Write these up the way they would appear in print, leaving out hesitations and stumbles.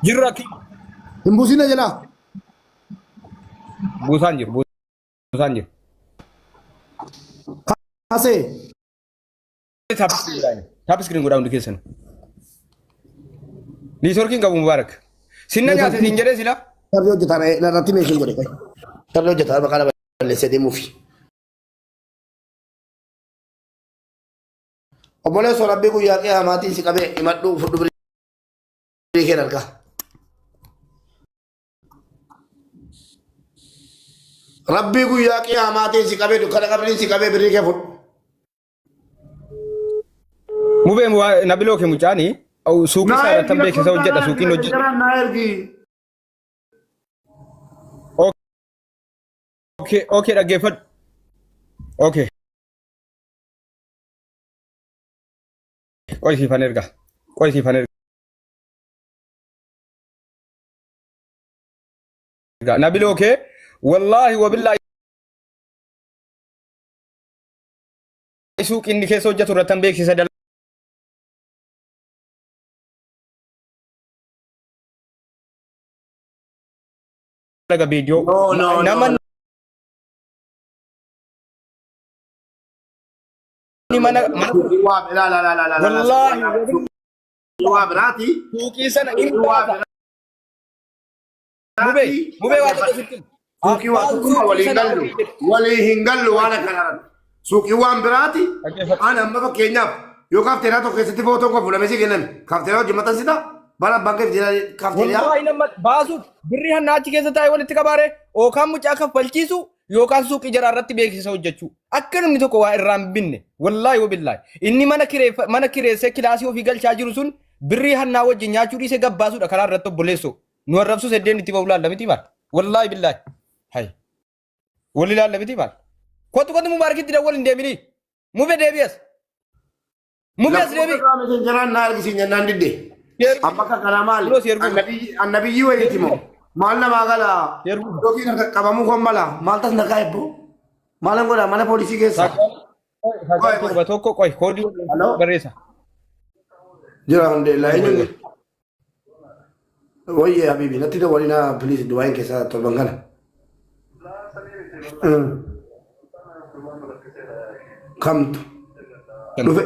Jirra kii. Hin buusina jalaa. Buusaan jiru. Buusaan jiru. Kaasee. Tap screen godhaa. Tap screen godhaa hundi keessan. Niitworkiin qabu Mubaarak. Sinna nyaate siin jedhee sila. Tarree hojjetaa irratti meeshaan godhe. Tarree hojjetaa maqaa nama balleessee deemuufi. Obboleessoo rabbii guyyaa qiyaamaatiin si qabee himadhu fudhu birii kee argaa. Rabbii guyyaa qiyaamaatiin si qabee dukkana qabriin si qabee birrii kee fudhu. Mubee nabiloo kee mucaani suuqii isaa irratti beeksisa hojjedha suuqiin hojjedha. Naa ergi. Okay, okay dhaggeeffadhu. Okay. Qoy siifan erga. Qoy siifan erga. Nabiloo kee wallaahi wabillaahi suuqii inni keessa hojjetu irratti han beeksisa dalaga viidiyoo. No, no, no. Nama inni mana mana Waa biraa laa laa laa laa laa. wallaahi Waa biraati. suuqii sana hin Waa baasa. Mubee mubee waa tokko sitti. Suuqii waa tokkummaa walii hin gallu. Walii hin gallu waan akkanarra. Suuqii waan biraati. Dhaggeeffadhu. Ani amma fakkeenyaaf yoo kaafteeraa tokko keessatti footoon koo fuudhamee si kenname kaafteeraa hojii maxxansita bara abbaan kee jira kaafteeraa. Wallaahi nama baasuuf birrii hanna achi keessa taa'ee walitti qabaare yookaan mucaa kaffalchiisu yookaan suuqii jaraa irratti beeksisa hojjechuu. Akka namni tokko waa irraa hin binne wallaahi wabillaahi inni mana kireeffa mana kireessee kilaasii ofii galchaa jiru sun birrii hannaa wajjin nyaachuu dhiisee gabbaasuudha karaa irratti obboleessoo. Nu arrabsuus heddeen itti ba'u laalla miti maal? Wallaahi billaahi. Hay. Walli laalla miti maal? Kottu kottu mubaarakitti dawwal hin deemini. Mube deebi'as. Mube as deebi. Lakkoofsa messengeraan naa ergisiin jennaan didde. Amma akka kanaa maali? Kulos yerguu. Annabiyyii wayiiti moo? Maal namaa gala? Yerguu. Yookiin harka qabamuu kon mala? Maal tas nagaa ebboo? Maalan godha mana poolisii keessa? 971 qoy koodii Hello? barreessa. Jira alhamdulillah eenyuun? Wayyee habibi natti dawwalinaa please du'aayin keessaa torban kana. Kamtu dhufe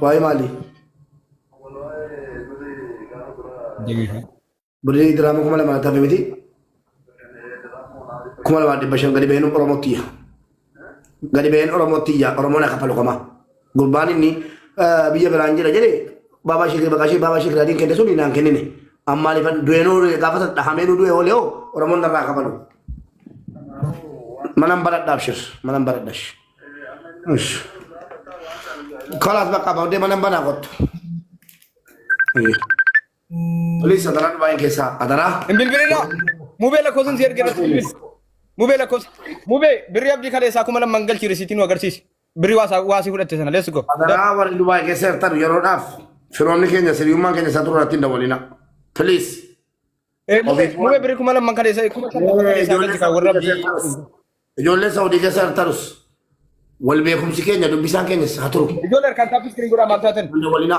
waa'ee maalii? Birrii diraama 2000 tafe miti. 2500 gadi baheen Oromootti iyya. Gadi baheen Oromootti iyya. Oromoon akka kafalu kama. Gurbaan inni biyya biraan jira jedhe baabaa ishee maqaa ishee baabaa ishee kiraadiin kenne sun naan kennine. Ammaa lifan du'eenuu gaafa san dhahameenuu du'e oolee hoo Oromoon narraa kafalu. Manan baradha abshir. Manan baradha. Ish. Kalaas bakka booddee manan banaa kottu. Please adaraa dhumaa hin keessaa adaraa. Hin bilbilinaa. Mubee lakkoofsan si erge irratti bilbili. Mubee lakkoofsa. Mubee birrii abdii kaleessaa 2000 galchi risiitii nu agarsiisi. Birrii waa si fudhatte sana let's go. Adaraa warri Dubaay keessa jirtan yeroodhaaf firoonni keenya siriyummaan keenya isa turuu irratti hin dawwalina. Please. Mubee mubee birrii 2000 kaleessa 5000 kaleessaa galchi kan warra abdii. Ijoollee Saudii keessa jirtanus wal beekumsi keenya dubbisaan keenya haa turu. Ijoollee harkaan taappii iskiriin godhaa maal taatan? Hin dawwalina.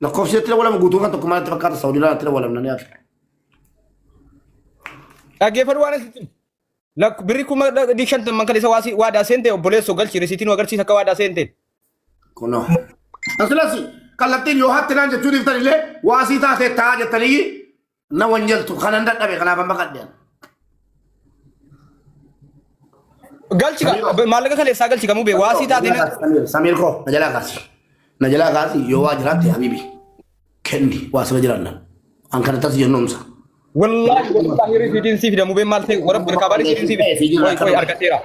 Lakkoofsi itti dawwalamu guutuu kan tokkummaa natti fakkaata Saudii irraa itti dawwalamna ni hafe. Dhaggeeffadhu waan asitti. Birrii 50,000 kaleessa waadaa seente obboleessoo galchi risiitii nu agarsiisa akka waadaa seente. Kunoo. Asilas kallattiin yoo hattinaan jechuu dhiiftan illee waasii taatee taa jettanii na wanjaltu kanan dadhabe kanaaf amma qadheen. Galchi maallaqa kaleessaa galchi kamuu bee waasii taatee na Samiir koo na jalaa kaasi. Na jalaa kaasi yoo waa jiraatte habibi kenni waa sirra jiraanna. An kana tas jennoomsa. Wallaahi wallaahi risiitiin sii fida mubeen maal ta'e warra birkaa risiitiin sii fida. Qoy qoy argadheera.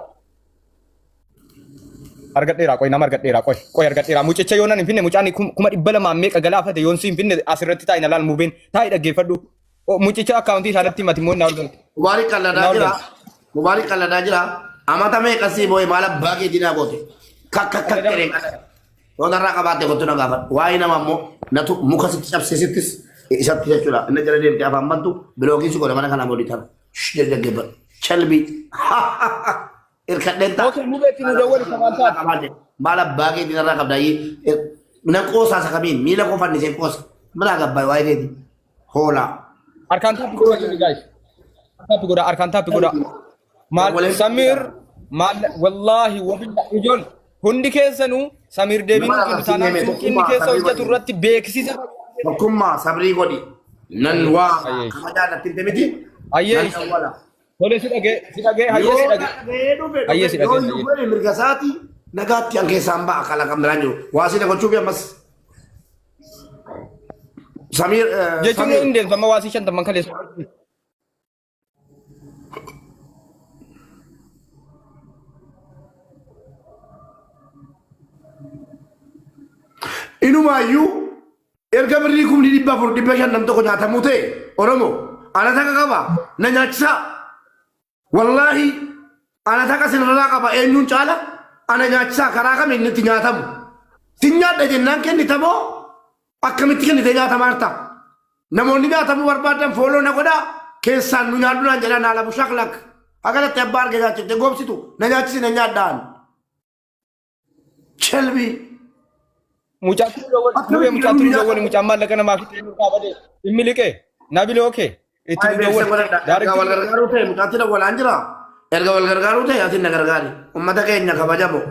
Argadheera qoy nama argadheera qoy qoy argadheera mucicha yoo nan hin finne mucaan 200,000 meeqa galaafate yoon si hin finne asirratti taa'i na laal mubeen taa'i dhaggeeffadhu. Mucicha akkaawuntii isaarratti himati immoo naa ol galte. Mubaarik qalladaa jira. Mubaarik qalladaa jira. Amata meeqa sii boo'e maal abbaa keetii naa goote. Kakka kakka jedhee qalada. Yoo narraa qabaatte kottu na gaafadhu. Waa'ee nama immoo natu muka sitti cabsee sittis isatti jechuudha. Inni jala deemtee afaan bantu bilookiin si godha mana kanaa boodii tana. Shh jedhi dhaggeeffadhu. Calbii. Irkadheen ta'a. Okay, mubeetti nu dawwali kamaan taate. Maal abbaa keetii narraa qabda. Nan qoosaa isa kamiin miila koo fannisee qoosa. Biraa gabbaay waa'ee keetii. Hoolaa. Harkaan taappi godhaa guys. Taappi godhaa harkaan taappi godhaa. Maal Waliin- Samiir maal wallaahi wabilla ijool hundi keessanuu Samiir deebiin Nama kennu arrabsinee taanaan mee suuqii inni tokkummaa keessa sabrii hojjetu godhi. irratti beeksisa. Tokkummaa sabrii godhi. Nan waa Ayyee. kabajaa natti himte miti. Ayyee. Nan awwala. Tole si dhagee si dhagee hayyee si Yoo dhagee. dhagee dhufe Ayyee si dhufe yoo dhagee, hin dhufe mirga isaati nagaatti an keessaan ba'a kala kan biraan jiru. Waa si gochuufi ammas. Samiir Jechuun Samiir hin deemtu amma waasii shantamman kaleessa. Inumaayyuu erga birrii kumni dhibba afur dhibba shan nam tokko nyaatamuu ta'e Oromoo ana takka qaba na nyaachisaa. Wallaahi ana takka sinirraa qaba eenyuun caala ana nyaachisaa karaa kamiin itti nyaatamu. Sin nyaadha jennaan kennitamoo akkamitti kennitee nyaatamaarta? Namoonni nyaatamuu barbaadan follow na godhaa keessaan nu nyaadhu naan jedhaa naa labu shaklak. Agalatti abbaa arge nyaachifte goobsitu na nyaachisi na nyaadhaan. Chelbii. Mucaatti mubee mucaatti nu dawwali mucaan maallaqa namaa fixee nu dhaabate dhimmi liqee nabiloo kee itti nu Beeksisa dawwali. godhadha. Erga wal gargaaruu ta'e mucaatti dawwalaan jira. Erga wal gargaaruu ta'e asin na gargaari. Uummata keenya kabajamo.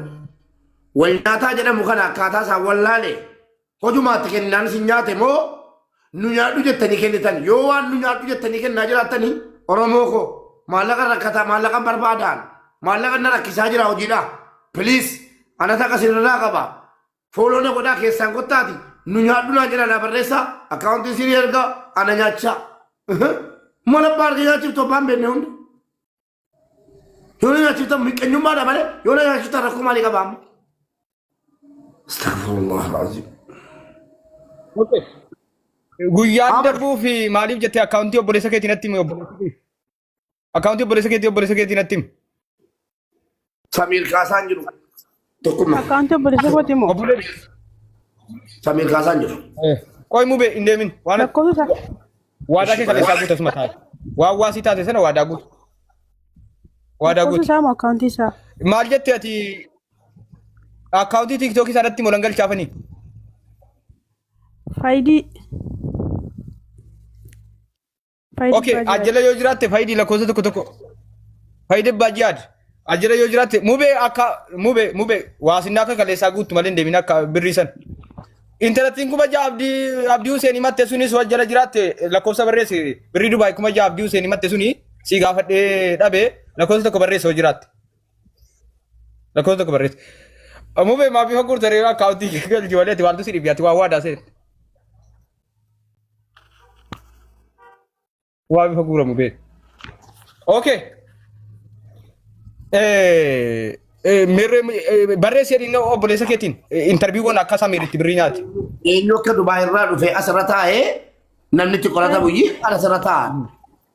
Wal nyaataa jedhamu kana akkaataa isaan wallaale hojumaatti kennaan isin nyaate moo nu nyaadhu jettanii kennitan yoo waan nu nyaadhu jettanii kennaa jiraattanii Oromoo koo maallaqa rakkataa maallaqa barbaadaan maallaqa na rakkisaa jira hojiidha. Please ana takka sirraa qaba. Follow na godhaa keessaan kottaati nu nyaadhu naan jedha naa barreessaa akkaawuntii isinii ergaa ana nyaachaa. Mana abbaa argee nyaachiftu abbaan beekne hundi. Yoo na nyaachiftan miqqeenyummaadha malee yoo na nyaachiftan rakkoo maalii qaba amma? Astaghfirullah alazim. Guyyaan darbuu fi maaliif jettee akkaawuntii obboleessa keetii natti himi obboleessa kee. Akkaawuntii obboleessa keetii obboleessa keetii natti himi. Samiir kaasaan jiru. Tokkummaa. Akkaawuntii obboleessa kooti moo? Obboleessa. Samiir kaasaan jiru. Qoy mubee hin deemin. Waan Lakkoofsa isaa. waadaa kee kaleessaa guute asuma taa'e. Waan waasii taate sana waadaa guute. Waadaa Lakkoofsa guute. isaa moo akkaawuntii isaa? Maal jette ati akkaawuntii tiiktookii isaarratti molan galchaafanii? Faayidii. Faayidii Okay, baajaa. ajjala yoo jiraatte faayidii lakkoofsa tokko tokko. Faayidii baajiyaad. Ajjala yoo jiraatte mubee akka mubee mubee waasinnaa akka kaleessaa guuttu malee hin deemin akka birrii san. Intalattiin 6000 Abdii Abdii Huseen himatte sunis wajjala jiraatte lakkoofsa barreessi birrii Dubaay 6000 Abdii Huseen himatte suni si gaafadhee dhabe lakkoofsa tokko barreessi yoo jiraatte. Lakkoofsa tokko barreessi. Mubee maa bifa gurgurtaree akkaawuntii galchi malee ati waaltu si dhibi ati waa waadaa seen. Waa bifa guuramu bee. Okay. Mirree barreessi jedhiin obboleessa keetiin intarviiwwan akka Samiir itti birrii nyaate. Eenyu akka Dubaay irraa dhufee asirra taa'ee namni itti qorata buyyi asirra taa'a.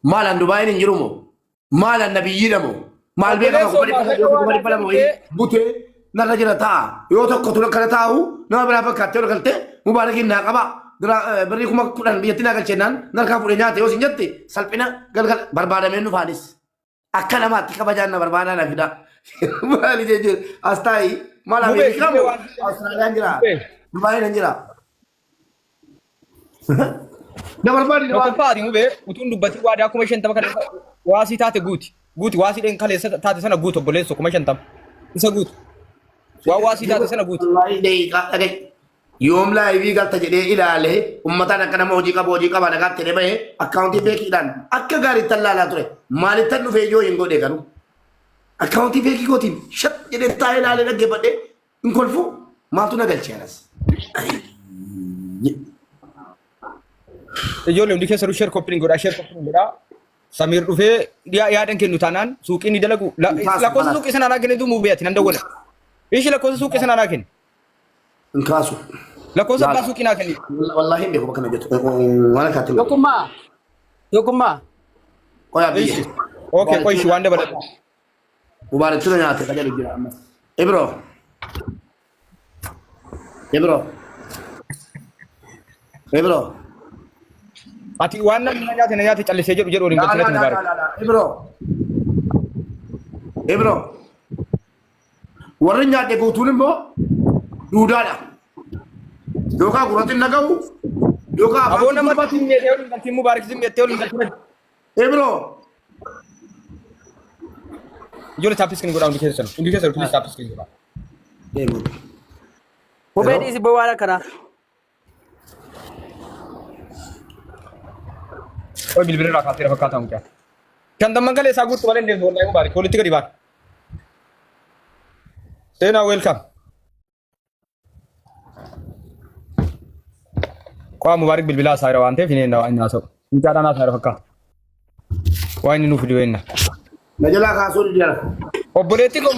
Maalaan Dubaayin hin jiru moo? Maal anna biyyiidha moo? Maal beekama Obboleessoo kuma dhibba sadii yookiin kuma dhibba lama wayii butee narra jira taa'a. Yoo tokko tura kana taa'u nama biraa fakkaattee ol galtee mubaarakiin naa qaba. Birrii 10,000 biyyatti naa galchennaan narkaa fuudhee nyaate yoo isin jette salphina galgala barbaadameen dhufaanis. Akka namaatti kabajaan na barbaadaa na fidaa. Maali jechuun as taa'i maal Mubee, Ameerikaa mubee moo waan Awustiraaliyaan jira? Mubee. Dubaayin hin jira. Na barbaadi na Tokkoffaa ati mubee utuun dubbatii waadaa 50,000 kaleessa waasii taate guuti. Guuti waasii dheen kaleessa taate sana guutu obboleessoo 50,000. Isa guutu. Waan waasii taate sana guutu. Wallaahi daqiiqaa dhaga'i. Yoom live galta jedhee ilaalee uummataan akka nama hojii qabu hojii qaba nagaatti jedhee bahee akkaawuntii feekiidhaan akka gaariittan laalaa ture. Maalittan dhufee ijoo hin godhe garuu. Akkaawuntii feekii kootiin shat jedhee taa'ee ilaalee dhaggeeffadhee hin kolfu maaltu na galchee anas. Ijoollee hundi keessanuu share copy godhaa share copy godhaa. Samiir dhufee yaadan kennu taanaan suuqii ni dalagu. Lakkoofsa suuqii sanaa naa kennitu mubee ati nan dawwala. Ishi lakkoofsa suuqii sanaa naa kenni. Hin kaasu. Lakkoofsa abbaa suuqii naa kenni. Wallaahi hin beeku bakka na jettu. Waan akkaatti hin beeku. Tokkummaa. Tokkummaa. Qoyaa biyya. Ishi. Okay, qoy ishi waan dabalata. Mubaarak tuna nyaate ka jedhu jira ammas. Ibro. Ibro. Ibro. Ati waan namni na nyaate na nyaate callisee jedhu jedhu waliin La la galchinati la Mubaarak. la la. Ibro. Ibro. Warri nyaadhe guutuun immoo duudaadha. Yookaan gurratti hin dhaga'u Yookaan Aboo afaan nama dubbatu. zimmeetee waliin galtiin Mubaarak zimmeettee waliin galtiin. Ibro. Ijoollee taappis kan godhaa hundi keessan. Hundi keessan please taappis kan godhaa. Mubee dhiisi boo waan akkanaa. Oi bilbila irraa kaaseera fakkaata mucaa. Shantamman kalee isaa guutuu malee hin deemtu wallahi Mubaarak walitti gadi baana. Seenaa welcome. Qaa Mubaarak bilbilaa isaa jira waan ta'eef inni inni haasa'u. Mucaadhaan haasaa jira fakkaata. Waan inni nuuf fidu eenna. Na jalaa kaasuu didara. Obboleetti koo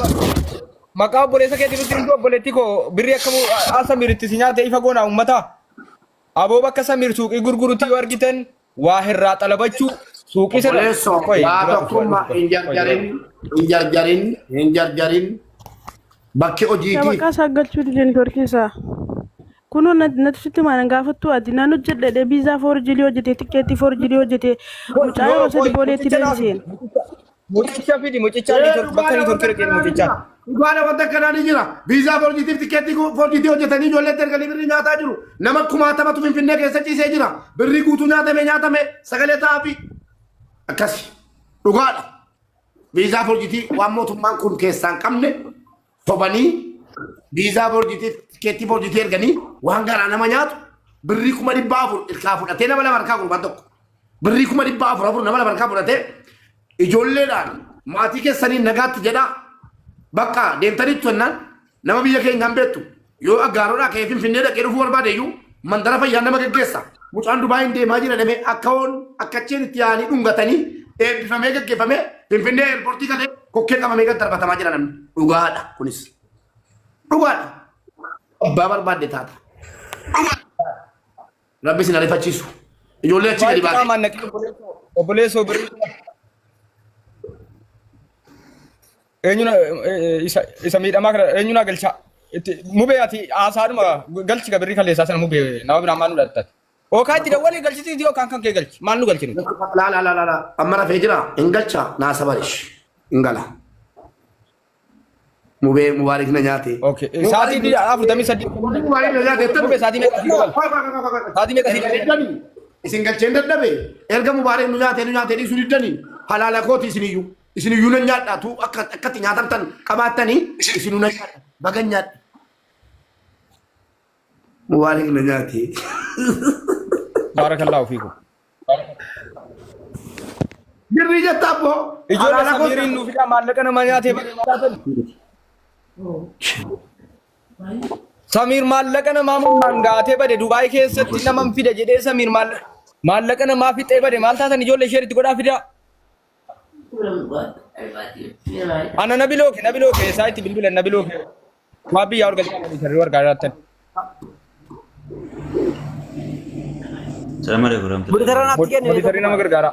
maqaa obboleessa keetii nutti himtu obboleetti koo birrii akka Samir itti si nyaate ifa goonaa uummataa. Aboo bakka Samir suuqii gurgurutti yoo argitan waa irraa xalabachuu suuqii sana. Obboleessoo Qoy, waa dura tokkummaa dhufu, hin qoy, dura jarjarin hin jarjarin hin jarjarin bakki hojiitii Maqaa isaa galchuu dide networkii isaa. Kunoo natti sitti maalan gaafattu ati naan hojjedhe viizaa foorjilii hojjete tikkeettii foorjilii hojjete mucaa yeroo sadi booleetti deebiseen. Mucicha fidi mucicha bakka networkii dhaqeen mucicha. Dhugaadha wanta akkanaa ni jira. Viizaa foorjiitiif tikkeettii foorjiitii hojjetanii ijoolleetti erganii birrii nyaataa jiru. Nama kumaatamatu Finfinnee keessa ciisee jira. Birrii guutuu nyaatame nyaatame sagalee ta'aafi. Akkasi. Dhugaadha. Viizaa foorjiitii waan mootummaan kun keessaa hin qabne sobanii viizaa foorjiitii tikkeettii foorjiitii erganii waan garaa nama nyaatu birrii 400,000 irkaa fudhatee nama lama harkaa gurbaan tokko. Birrii 400,000 afur nama lama harkaa fudhatee ijoolleedhaan maatii keessanii nagaatti jedhaa bakka deemtanii jennaan nama biyya keenya hin beektu yoo aggaaroodhaa ka'ee Finfinnee dhaqee dhufuu barbaade iyyuu mandara fayyaa nama geggeessa. Mucaan Dubaayin deemaa jira jedhamee akka hoon akka acheen itti yaa'anii dhungatanii eebbifamee geggeeffamee Finfinnee eerpoortii galee kokkee qabamee gad darbatamaa jira namni. Dhugaadha kunis. Dhugaadha. Abbaa barbaadde taata. Rabbi isin ariifachiisu. Ijoollee achi gadi baate. Qaamaan naqee obboleessoo birrii eenyuna isa isa miidhamaa kana eenyuna galcha itti mubee ati haasaadhuma galchi ka birrii kaleessaa sana mubee nama biraa maal nu dhattat. Ookaa itti dawwalee galchisiisi yookaan kan kee galchi maal nu galchi nuti. Laa laa laa laa amma rafee jira hin galcha naa sabarish hin gala. Mubee Mubaarik na nyaate. Okay. Sa'aatii 48. Mubaarik na nyaate. Mubee sa'aatii meeqa sii dabala? Sa'aatii meeqa sii dabala? Isin galcheen dadhabe erga Mubaarik nu nyaate nu nyaate dhiisuu diddanii halaala kooti isiniyyuu isiniyyuu na nyaadha tu akka akkatti nyaatamtan qabaattanii isinuu na nyaadha baga nyaadha. Mubaarik na nyaate. Baarakallaahu fiikum. Birrii jetta abboo. Ijoollee Halaala kooti. Samiiriin nuuf fidaa maallaqa nama nyaatee bade maal Samiir maallaqa namaa humnaan gaatee bade Dubaay keessatti naman fida jedhee Samiir maallaqa namaa fixee bade maal taatan ijoollee ishee itti godhaa fidaa. Ana nabiloo kee nabiloo kee isaa itti bilbilan nabiloo kee waa biyyaa ol galchaa namni warqaa jiraattan. Salaam alaikum warahmatullahi Monitora naatti kenni. Monitarii nama gargaara.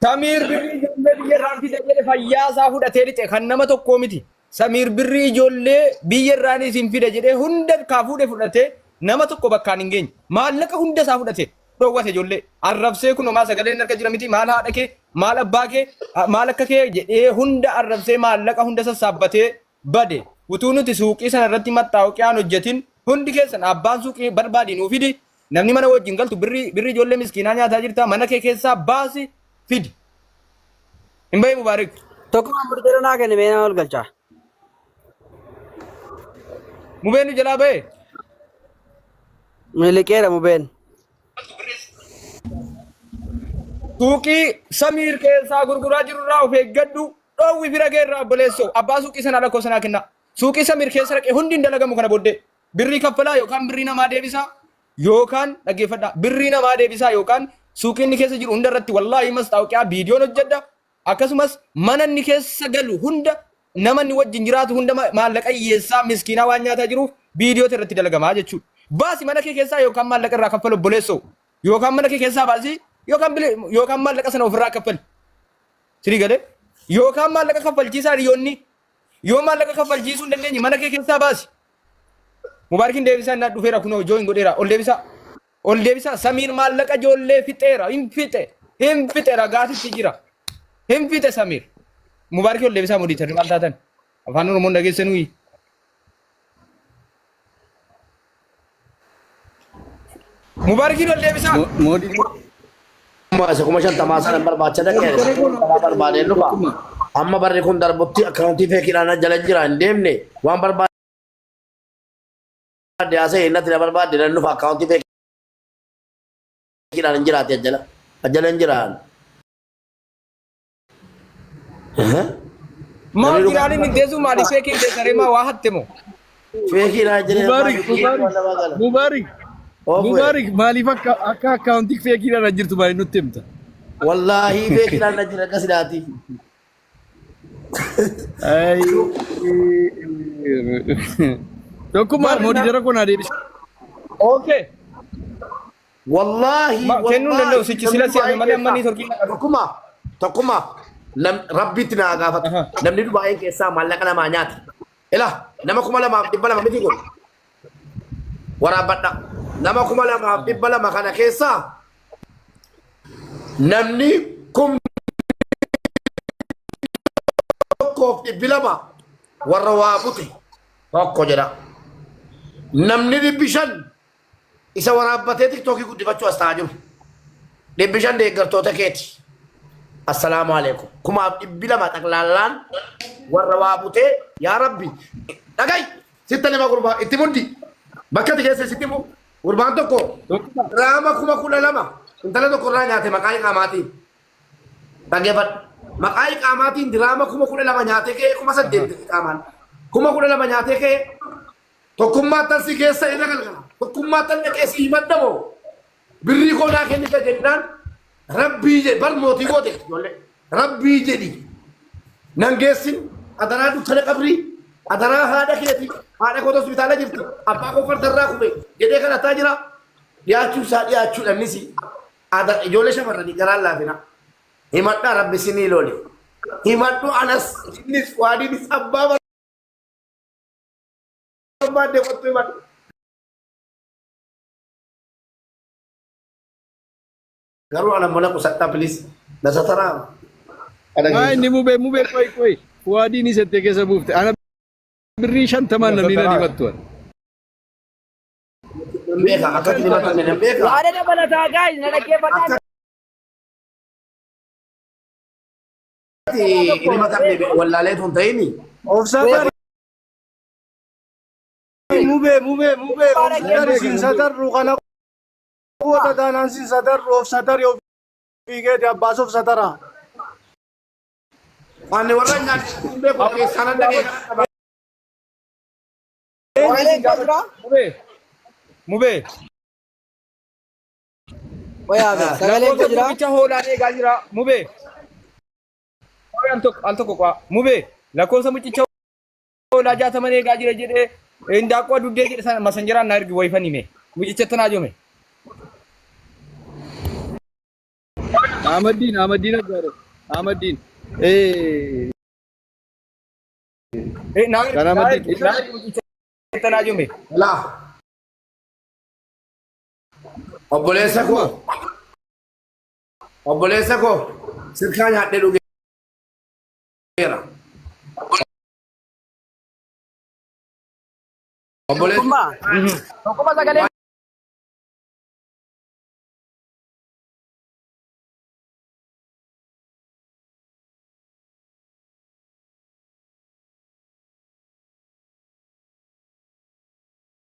Samiir birrii ijoollee biyya irraan fide jedhe fayyaa isaa fudhatee lixe kan nama tokkoo miti. Samiir birrii ijoollee biyya irraan isin fide jedhee hunda kaa fuudhe fudhatee nama tokko bakkaan hin geenye. Maallaqa hunda isaa fudhate dhoowwate ijoollee. Arrabsee kun homaa sagaleen harka jira miti maal haadha kee maal abbaa kee maal akka kee jedhee hunda arrabsee maallaqa hunda sassaabbatee bade. Utuu nuti suuqii sana irratti maxxaawqiyaan hojjetin hundi keessan abbaan suuqii barbaadi nuu fidi. Namni mana wajjin galtu birrii birrii ijoollee miskiinaa nyaataa jirta mana kee keessaa baasi fidi. Hin bahi Mubaarik. Tokkummaa monitora naa kenni mee nama ol galchaa. Mubeen nu jalaa bahe. Miliqeera mubeen. Suuqii Samiir keessaa gurguraa jirurraa of eeggadhu. Dhoowwi fira kee irraa obboleessoo. Abbaa suuqii sanaa lakkoofsa naa kennaa. Suuqii Samiir keessa dhaqee hundi hin dalagamu kana booddee. Birrii kaffalaa yookaan birrii namaa deebisaa yookaan dhaggeeffadhaa. Birrii namaa deebisaa yookaan suuqii inni keessa jiru hunda irratti wallaahi mastaawoqiyaa viidiyoon hojjedha. Akkasumas mana inni keessa galu hunda nama inni wajjin jiraatu hunda maallaqa hiyyeessaa miskiinaa waan nyaataa jiruuf viidiyoota irratti dalagamaa jechuudha. Baasi mana kee keessaa yookaan maallaqa irraa kaffal obboleessoo. Yookaan mana kee keessaa baasi yookaan yookaan maallaqa sana ofirraa kaffali. Sirii galee yookaan maallaqa kaffalchiisaa hiriyoonni yoo maallaqa kaffalchiisuu hin dandeenye mana kee keessaa baasi. Mubaarakiin deebisaa innaa dhufeera kunoo jooyin godheera ol deebisaa. Ol deebisaa Samiir maallaqa ijoollee fixeera hin fixe hin fixe ragaatitti jira. Hin fixe Samiir. Mubaarakii ol deebisaa modiitarri maal taatan? Afaan Oromoon dhageessanuu. Mubaarakiin ol deebisaa. Moodii Isa 50,000 sana barbaacha dhaqee barbaadeen dhufa. Amma barri kun darbutti akkaawuntii feekiidhaan jala jira hin deemne waan barbaade haasa'e innatti na barbaade nan dhufa akkaawuntii feekiidhaan hin jiraate ajjala. Ajjala hin jiraan. Maal jiraan inni deessu maaliif feekiin deessaree maa waa hatte moo? Feekiidhaan jira. Mubaarik Mubaarik Mubaarik Mubaarik maaliif akka akka akkaawuntii feekiidhaan jirtu maaliif nutti himta? Wallaahi feekiidhaan na jira akkasidaati. Ay. Tokkummaa mooditara kun adeemsa. Okay. Wallaahi Kennuu hin danda'u sichi sila si'ame malee amma ni torkii. Tokkummaa tokkummaa rabbiitti naa gaafatu. Namni Dubaa'een keessaa maallaqa namaa nyaate. Ila nama 2,200 miti kun. Waraabbadha. Nama 2,200 kana keessaa namni 1,200 warra waa bute tokko jedha. Namni 500 isa waraabbatee tiktookii guddifachuu as ta'aa jiru. 500 deeggartoota keeti. Assalaamu alaikum. 2,200 xaqlaallaan warra waa butee yaa rabbi dhagayi sitta nama gurbaa itti muddi bakka ati keessa sitti himu gurbaan tokko raama 12,000 intala tokko irraa nyaate maqaa iqaamaatiin. Dhaggeeffadhu. Maqaa iqaamaatiin diraama 12,000 nyaatee ka'ee 8,000 iqaamaan. 12,000 nyaatee ka'ee Tokkummaa tan si keessa irra galgala. Tokkummaa tan dhaqee si himadha moo? Birrii koo naa kennita jennaan rabbii jedhi bar mootii goote ijoollee. Rabbii jedhi. Nan geessin adaraa dukkana qabrii adaraa haadha keeti haadha koo hospitaala jirti abbaa koo fardarraa kufe jedhee kadhataa jira. Dhiyaachuu isaa dhiyaachuudha innis ijoollee shamarranii garaan laafina. Himadhaa rabbi sinii lole. Himadhu anas innis waadiinis abbaa barbaadde kottu himadhu. Garuu ana mana qusadhaa please. Na sataraa. Maa inni mubee mubee qoy qoy fuwaadiin isettee keessa buufte ana birrii 50n namni nan himattu. Beeka akkatti himatamne nan beeka. Yaada dabalataa guys na dhaggeeffadhaa. Akkatti himatamne wallaalee tun ta'ini. Of satari mubee mubee mubee of satari sin satarru kana quwwata taanaan sin satarru of satari ofii keeti abbaas of satara. Ani warra nyaanni hin beeku keessaan nan dhaqee kana qaba. Sagaleen koo jira? Mubee. Mubee. Wayaa be sagaleen koo Lakkoofsa jira? gurbicha hoolaan eegaa jira. Mubee. Al tokko al tokko qo'a. Mubee. Lakkoofsa mucicha hoolaa 60 eegaa jira jedhee indaaqqoo duddee jedhe sana masanjaraan na ergi wayifan hime. Mucichatti naa jome. Ahmaddiin Ahmaddiin Aggaaro Ahmaddiin Naa ergi Kan naa Ahmaddiin ergi naa ergi mucichatti naa jome. Laa. Obboleessa koo. Obboleessa koo. Sirkaa nyaadhee dhugeera. Obboleessa. Tokkummaa. Tokkummaa sagaleen